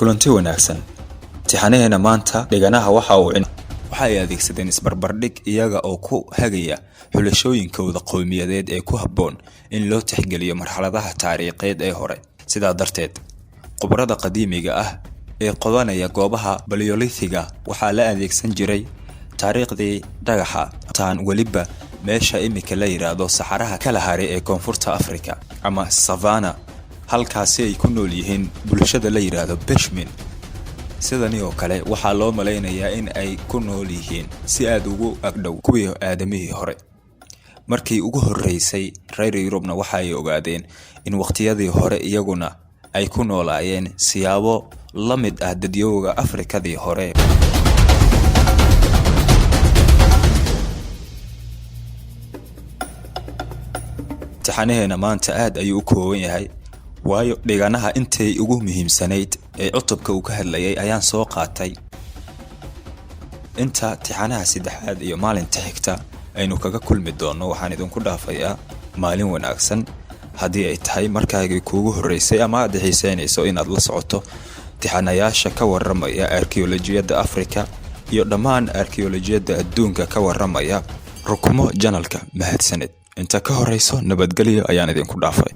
Kulanti wanaagsan. Tixanaheena maanta dhiganaha waxa uu waxa ay adeegsadeen isbarbardhig iyaga oo ku hagaya xulashooyinkooda qowmiyadeed ee ku habboon in loo tixgeliyo marxaladaha taariikheed ee hore. Sidaa darteed, khubarada qadiimiga ah ee qodanaya goobaha Paleolithiga waxaa la adeegsan jiray taariikhdii dhagaxa taan weliba meesha imika la yidhaahdo saxaraha Kalahari ee Koonfurta Africa ama savannah, halkaasi ay ku nool yihiin bulshada la yidhaahdo Bushmen. Sidani oo kale waxaa loo malaynayaa in ay ku nool yihiin si aada ugu agdhow kuwii aadamihii hore. Markii ugu horreysay reer Yurubna waxa ay ogaadeen in waqtiyadii hore iyaguna ay ku noolaayeen siyaabo la mid ah dadyowga Afrikadii hore. Tixanaheena maanta aad ayuu u kooban yahay, waayo dhiganaha intay ugu muhiimsanayd ee cutubka uu ka hadlayay ayaan soo qaatay. Inta tixanaha saddexaad iyo maalinta xigta aynu kaga kulmi doonno, waxaan idinku dhaafayaa maalin wanaagsan. Haddii ay tahay markaagii kuugu horreysay ama aad xiiseynayso inaad la socoto tixanayaasha ka warramaya arkeolojiyadda Afrika iyo dhammaan arkeolojiyadda adduunka ka warramaya, rukumo channelka. Mahadsaned. Inta ka horeyso, nabadgelyo ayaan idinku dhaafay.